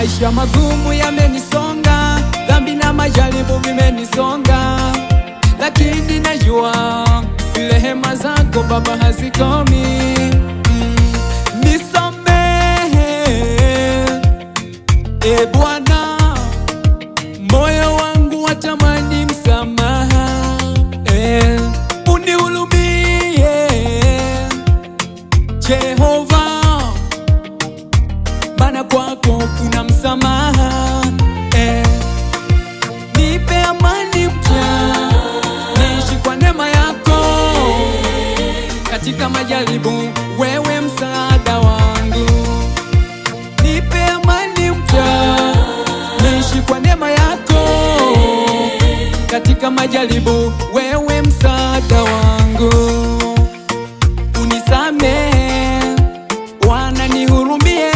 Maisha magumu yamenisonga, dhambi na majaribu vimenisonga, lakini najua rehema zako Baba hazikomi. Nisamehe e Bwana, moyo wangu watamani msamaha, unihurumie Jehova, maana kwako kuna msamaha. Nipe amani mpya, niishi kwa neema yako katika majaribu, wewe msaada wangu. Nipe amani mpya, niishi kwa neema yako katika majaribu, wewe msaada wangu. Unisamehe Bwana, nihurumie,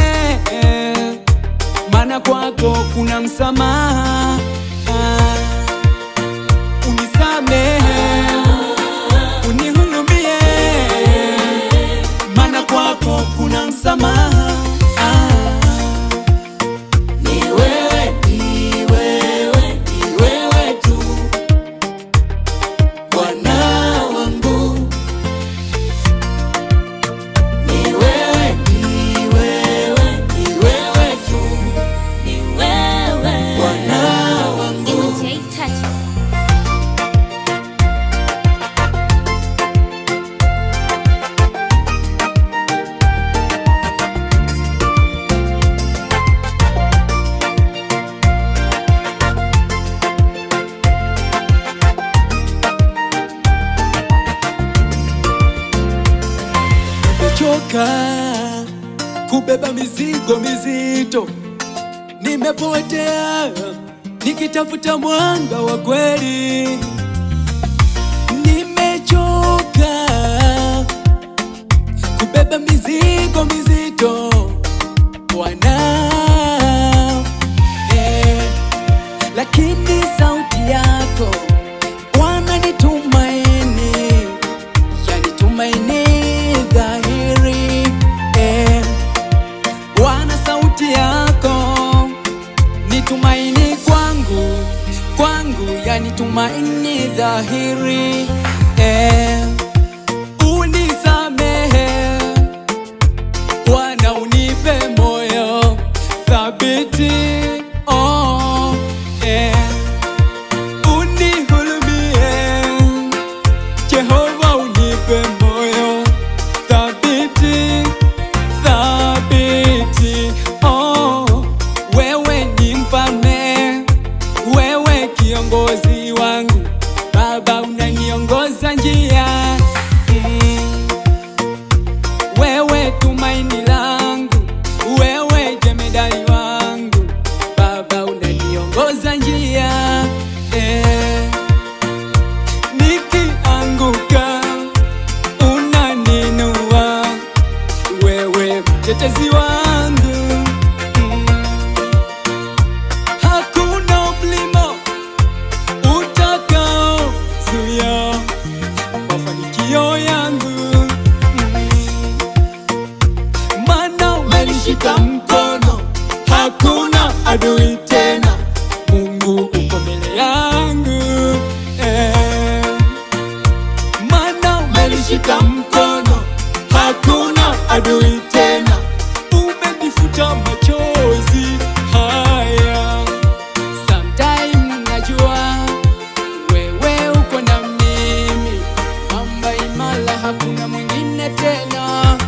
maana kwako kuna msamaha. Unisamehe, unihurumie, maana kwako kuna msamaha. Ni wewe, ni wewe, ni wewe tu Bwana wangu. Ni wewe, ni wewe, ni wewe tu Ni wewe. Bwana wangu. J Touch. Nimechoka kubeba mizigo mizito, nimepotea nikitafuta mwanga wa kweli. Nimechoka kubeba mizigo mizito, Bwana, lakini sauti yako Bwana ni tumaini, yani tumaini dhahiri. Bwana, sauti yako ni tumaini kwangu, kwangu, yani tumaini dhahiri. Unisamehe Bwana, unipe moyo thabiti, oh. Unihurumie Jehova, unipe moyo thabiti, thabiti, oh. Wewe ni mfalme, wewe kiongozi wangu, Baba unaniongoza njia. Wewe tumaini langu, wewe jemedali wangu, Baba unaniongoza njia. Nikianguka unaninua, wewe mtetezi wangu. Hakuna mlima utakao zuia mafanikio yangu. Maana umenishika mkono, hakuna adui tena. Mungu uko mbele yangu. Maana umenishika mkono, hakuna adui tena. Umenifuta machozi haya. Sometime najua wewe uko na mimi, mwamba imara, hakuna mwingine tena.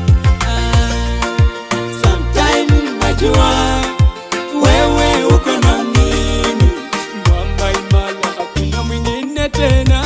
Sometime najua wewe uko na mimi, mwamba imara, hakuna mwingine tena.